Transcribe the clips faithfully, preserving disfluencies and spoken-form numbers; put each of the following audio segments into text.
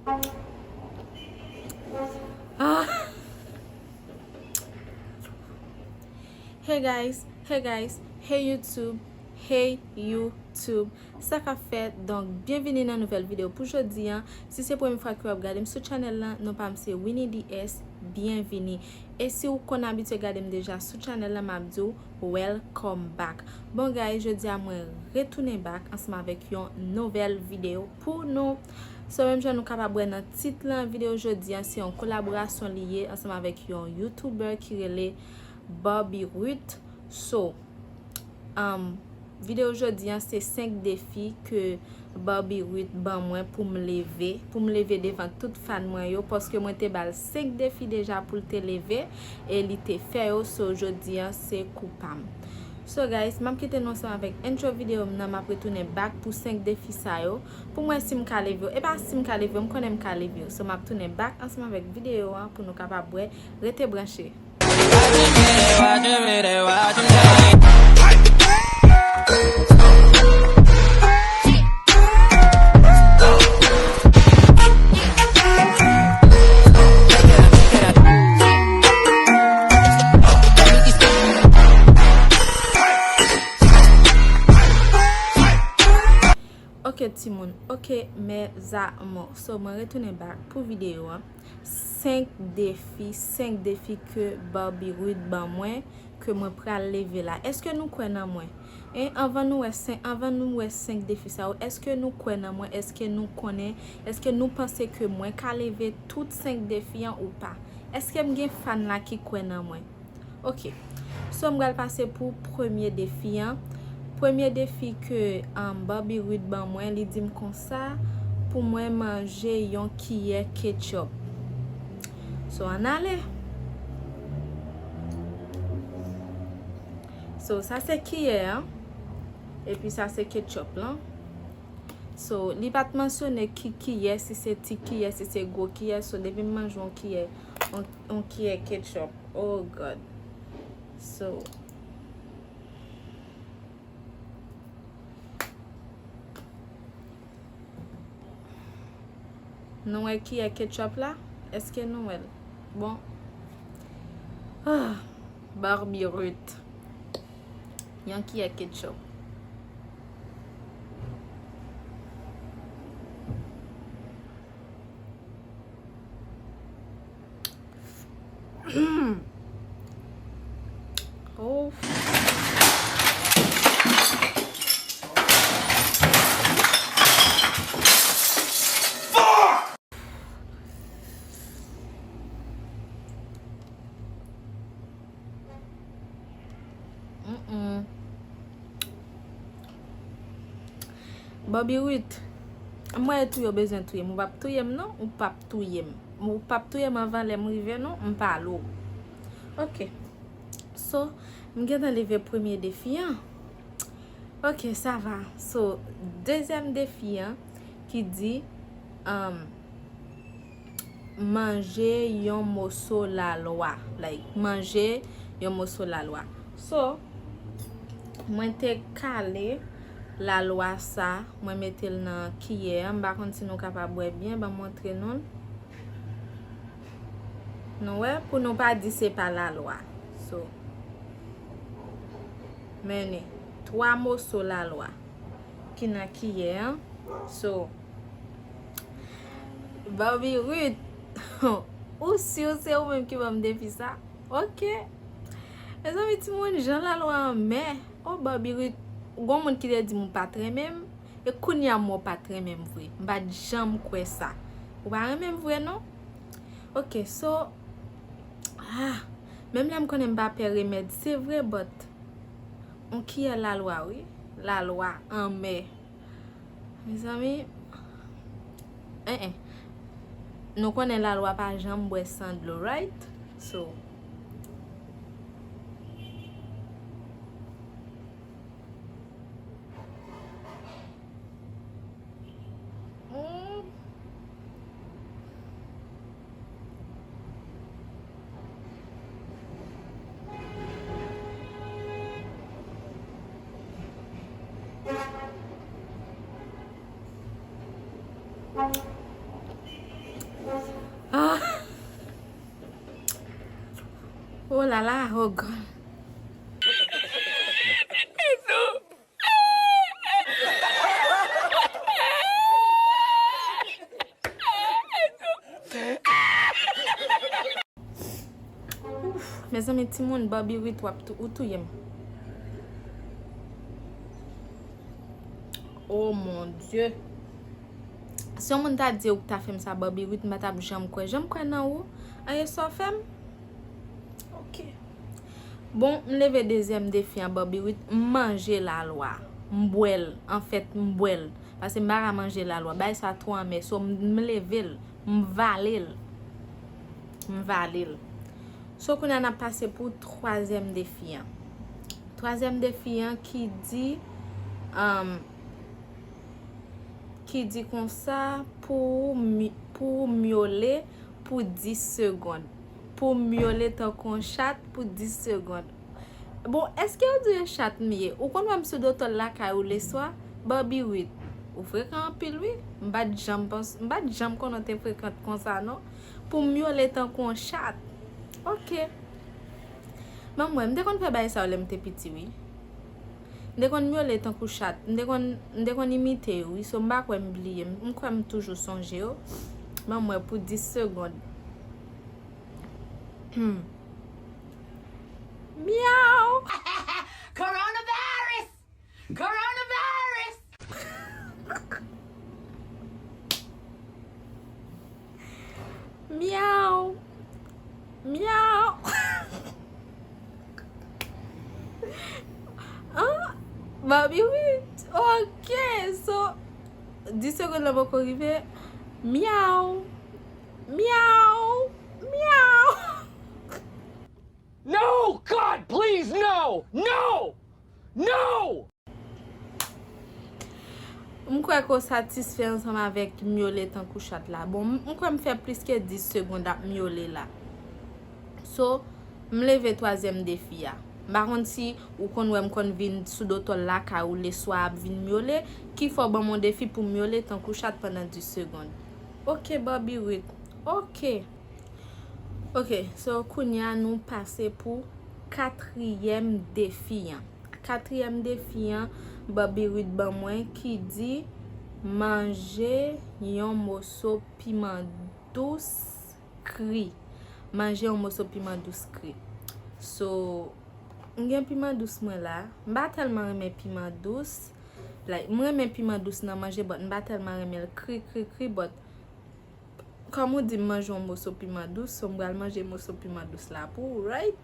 Ah. Hey guys, hey guys, hey YouTube, hey YouTube. Sa k ap fèt? Donk, byenvini nan nouvèl videyo pou jodi a. Si se premye fwa ke w ap gade m sou channel lan, non pa m se Winnie D S. Byenvini. E si w konn abitye gade m deja sou channel lan, m ap di w welcome back. Bon guys, jodi a mwen retounen back ansanm avèk yon nouvèl videyo pou nou. So, menm jan nou kapab wè nan tit lan, videyo jodi a se yon kolaborasyon li ye ansanm avèk yon YouTuber ki rele Barbie Ruth. So, um, videyo jodi a se senk defi ke Barbie Ruth ban mwen pou m leve, pou m leve devan tout fan mwen yo, paske mwen te ba l senk defi deja pou l te leve, e li te fè yo, so jodi a se kou pa m. So guys, m ap kite nou ansanm avèk intro videyo m nan, m ap retounen back pou senk defi sa yo, pou m wè si m ka leve yo. E pa si m ka leve yo, m konnen m ka leve yo. So m ap tounen back ansanm avèk videyo an pou nou kapab wè. Rete branche. Ok, timoun. Ok, mes amours. So, mwen retounen back pou videyo an. Senk defi, senk defi ke Barbie Ruth ban mwen, ke mwen pral leve la. Èske nou kwè nan mwen? En, anvan nou wè senk, anvan nou wè senk defi sa yo, èske nou kwè nan mwen? Èske nou konnen? Èske nou panse ke mwen ka leve tout senk defi an ou pa? Èske m gen fan la ki kwè nan mwen? Ok. So, m pral pase pou premye defi an. Premye defi ke, um, Barbie Ruth ban mwen, li di m konsa pou mwen manje yon kiyè ketchup. So, ann ale. So, sa se kiyè an. Epi sa se ketchup lan. So, li pa t mansyone ki kiyè, si se ti kiyè, si se gwo kiyè. So, depi m manje yon kiyè, yon, yon kiyè ketchup. Oh God. So, nou wè kiyè ketchup la? Èske nou wè l? Bon. Ah, Barbie Ruth. Yon kiyè ketchup. Oh. Mm-mm. Barbie Ruth, mwen tou yo bezwen touye m. Ou p ap touye m non, ou p ap touye m. Ou p ap touye m anvan lè m rive non, m pale w. Ok. So, m gentan leve premye defi an. Ok, sa va. So, dezyèm defi an ki di, um, manje yon moso lalwa. Like, manje yon moso lalwa. So, mwen te kale lalwa sa, mwen mete l nan kiyè an. M pa konn si nou kapab wè byen, ban m montre nou l. Nou wè, pou nou pa di se pa lalwa. So, men ni twa moso lalwa ki nan kiyè an. So, Barbie Ruth, ou si se ou menm ki ban m defi sa? Ok. Mezanmi, timoun, jan lalwa anmè. Oh, Barbie Ruth, gon moun ki te di m ou pa t renmen m, e kounye a m wè w pa t renmen m vre. M pa t janm kwè sa. Ou pa renmen m vre, non? Ok, so, ah, menm lè m konnen m pa pè remèd, se vre, but, yon kiyè lalwa, wi. Lalwa anmè. Mezanmi, en, en. Nou konnen lalwa pa janm bwè san dlo, right? So, hmm. Lala, oh God. Ouf, mezanmi, timoun, Barbie Ruth, w ap tou-, ou touye m. Oh mon Dieu. Si yon moun ta di ou k ta fè m sa, Barbie Ruth, m pa t ap janm kwè. Janm kwè nan ou. Anyen sa w fè m? Ok. Bon, m leve dezyèm defi an, Barbie Ruth, m manje lalwa. M bwè l. Anfèt, m bwè l. Paske m pa ka manje lalwa. Bagay sa twò anmè. So, m, m leve l. M vale l. M vale l. So, kounye a n ap pase pou twazyèm defi an. Twazyèm defi an ki di, um, ki di konsa pou mi-, pou myole pou dis segonn. Pou myole tankou yon chat pou dis segonn. Bon, èske yo di yon chat m ye? Ou konn wè m sou dotòl lakay ou leswa? Barbie Ruth, ou frekan anpil wi. M pa t janm pans-, m pa t janm konnen w te frekan konsa non. Pou myole tankou yon chat. Ok. Ban m wè, m te konn fè bagay sa yo lè m te piti wi. M te konn myole tankou chat. M te konn, m te konn imite yo wi. So m pa kwè m bliye. M, m kwè m toujou sonje yo. Ban m wè pou dis segonn. Hmm. Myaw! Coronavirus! Coronavirus! Myaw! Myaw! Ah, Barbie Ruth. Ok, so, dis segonn la poko rive. Myaw! Myaw! Myaw! No! God, please, no! No! No! M kwè ke w satisfè ansanm avèk myole tankou chat la. Bon, m, m kwè m fè plis ke dis segonn ap myole la. So, m leve twazyèm defi a. M pa konn si ou konn wè m konn vin sou dotòl lakay ou leswa ap vin myole, ki fè w ban m yon defi pou m myole tankou chat pandan dis segonn. Ok, Barbie Ruth. Ok. Ok, so kounye a nou pase pou katriyèm defi an. Katriyèm defi an, Barbie Ruth ban mwen ki di manje yon moso piman dous kri. Manje yon moso piman dous kri. So, m gen piman dous mwen la. M pa tèlman renmen piman dous. Like, m renmen piman dous nan manje, but m pa tèlman renmen l kri, kri, kri, but kòm ou di m manje yon moso piman dous, so m pral manje moso piman dous la pou ou, right?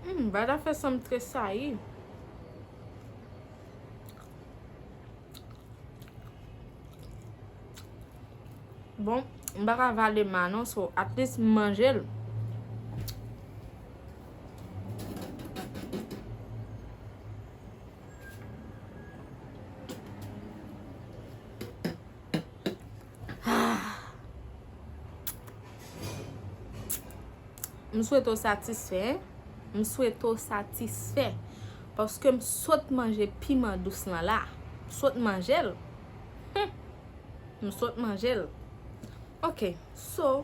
Hmm, bagay la fè sanm tresayi. Bon, m pa ka vale ma non, so at least m manje l. Ah. M swete w satisfè, hein? M swete w satisfè. Paske m sot manje piman dous lan la. M sot manje l. Hmm. M sot manje l. Ok, so,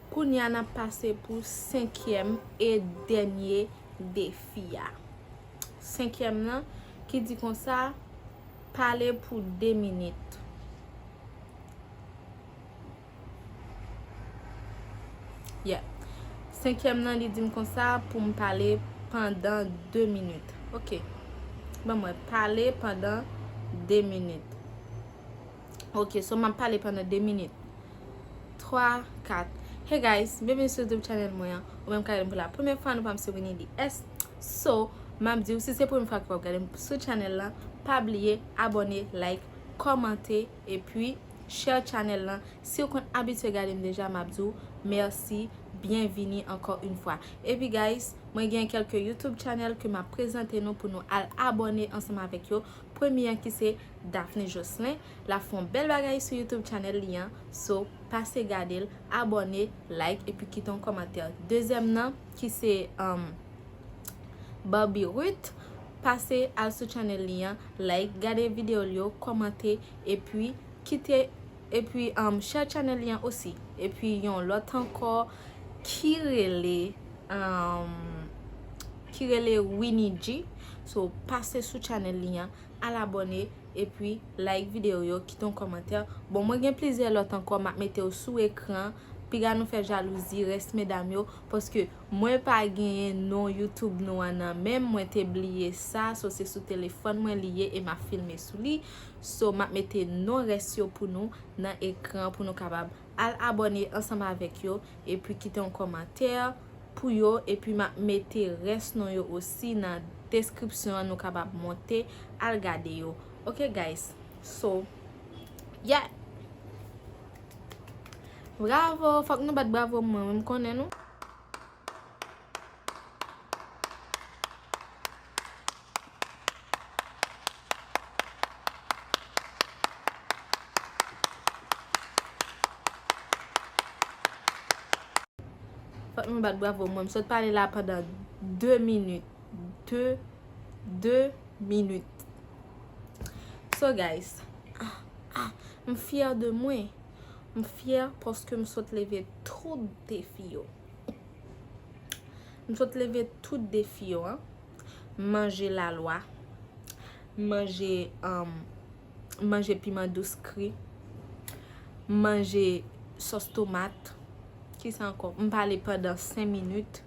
kounye a n ap pase pou senkyèm e dènye defi a. Senkyèm nan ki di konsa, pale pou de minit. Yeah. Senkyèm nan, li di m konsa pou m pale pandan de minit. Ok. Ban mwen pale pandan de minit. Ok, so m ap pale pandan de minit. Twa, kat. Hey guys, byenveni sou YouTube channel mwen an. Ou menm k ap gade m pou la premyè fwa, non pa m se Winnie D S. So, M ap di w, si se premye fwa ke w ap gade m sou channel lan, pa bliye abòne, like, kòmante, epi share channel lan. Si w konn abitye gade m deja, m ap di w mèsi, byenvini ankò yon fwa. Epi guys, mwen gen kèlke YouTube channel ke m ap prezante nou pou nou al abòne ansanm avèk yo. Premye an ki se Daphne Jocelyn, l ap fè yon bèl bagay sou YouTube channel li an. So, pase gade l, abòne, like, epi kite yon kòmantè. Dezyèm nan, ki se, um, Barbie Ruth, pase al sou channel li an, like, gade videyo l yo, kòmante, epi kite, epi, um, share channel li an osi. Epi yon lòt ankò ki rele, um, ki rele Winnie G. So, pase sou channel li an, al abòne, epi like videyo yo, kite yon kòmantè. Bon, mwen gen plizyè lòt ankò, m ap mete yo sou ekran. Piga nou fè jalouzi rès medam yo, paske mwen pa genyen non YouTube nou an nan men m, mwen te bliye sa, so se sou telefòn mwen li ye e m ap filme sou li. So, m ap mete non rès yo pou nou nan ekran pou nou kapab al abòne ansanm avèk yo, epi kite yon kòmantè pou yo, epi m ap mete rès non yo osi nan deskripsyon an, nou kapab monte al gade yo. Ok, guys? So, yeah! Bravo! Fòk nou bat bravo mwen, mwen m konnen nou. Fòk nou bat bravo mwen. M sot pale la pandan de minit. De, de minit. So, guys, ah, ah, m fyè de mwen. M fyè paske m sot leve tout defi yo. M sot leve tout defi yo, an. M manje lalwa. M manje, um, m manje piman dous kri. M manje sòs tomat. Kisa ankò? M pale pandan senk minit.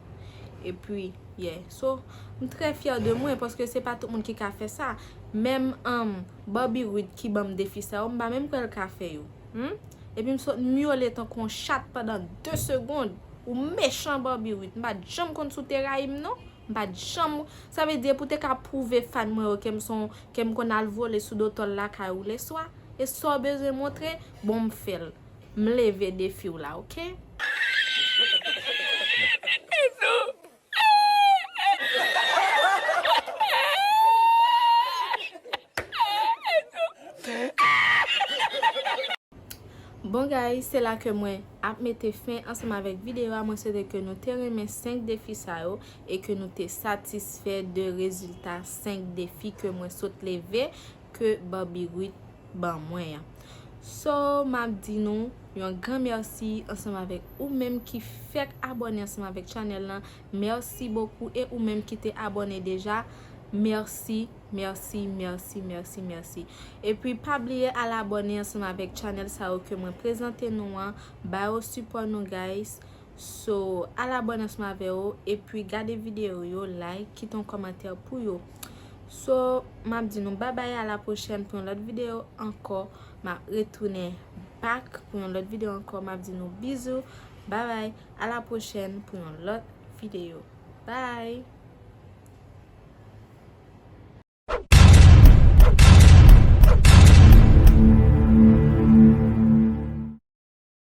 Epi, yeah. So, m trè fyè de mwen paske se pa tout moun ki ka fè sa. Menm, um, Barbie Ruth ki ban m defi sa yo, m pa menm kwè l ka fè yo. Hmm? Epi m sot myole tankou yon chat pandan de segonn. Ou mechan, Barbie Ruth. M pa t janm konn si w te rayi m, non. M pa t janm. Sa vle di, epi w te ka pwouve fan mwen yo ke m se yon, ke m konn al vole sou do tòl lakay ou leswa. E sa w bezwen montre, bon, m fè l. M leve defi w la, ok? Bon, guys, se la ke mwen ap mete fen ansanm avèk videyo a. Mwen swete ke nou te renmen senk defi sa yo e ke nou te satisfè de rezilta senk defi ke mwen sot leve, ke Barbie Ruth ban mwen an. So, m ap di nou yon gran mèsi ansanm avèk ou menm ki fèk abòne ansanm avèk channel lan. Mèsi bokou. E ou menm ki te abòne deja, mèsi, mèsi, mèsi, mèsi, mèsi. Epi pa bliye al abòne ansanm avèk channel sa yo ke mwen prezante nou an. Ba yo sipò nou, guys. So, al abòne ansanm avè yo, epi gade videyo yo, like, kite yon kòmantè pou yo. So, m ap di nou babay, a la pwochèn pou yon lòt videyo ankò. M ap retounen back pou yon lòt videyo ankò. M ap di nou bizou, babay, a la pwochèn pou yon lòt videyo. Bye!